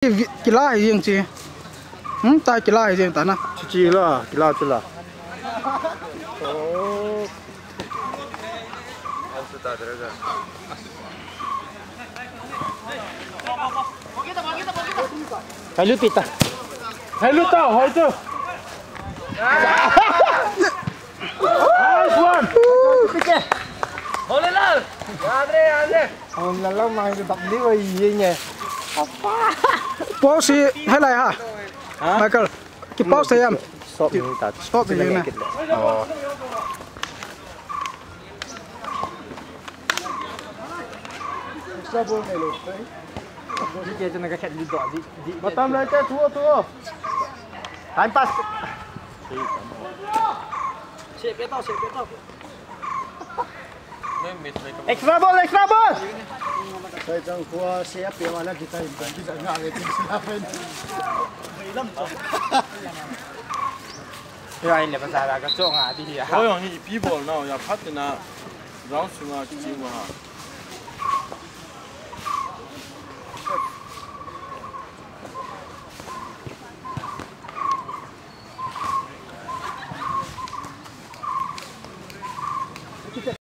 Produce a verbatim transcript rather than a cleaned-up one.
Kila hi jeng chi. Hmm, ta kila hi jeng ta na. Chi chi la, kila chu la. Hai lu pita. Hai lu ta, hai tu. Nice one. Pita. Hole lal. Yadre, yadre. Ang lalang, mga ito, takdi, ay, yun, eh. Apa? Pause hi, helai ha. Ha? Michael, ki pause hi am. Stop ni ta. Stop ni na. Oh. Extra ball ni lo. Di kaya na ka di do. Di, di. Matam na ito, tuo, tuo. Time pass. Extra ball, extra ball! Sai chang khua se a pe ma la kita in kan kita nga le tin sila pen. Yo ai le pasal ka chong a di ya. Oi, ang ipi ball na, ya phat na. Round sunga kiching wa.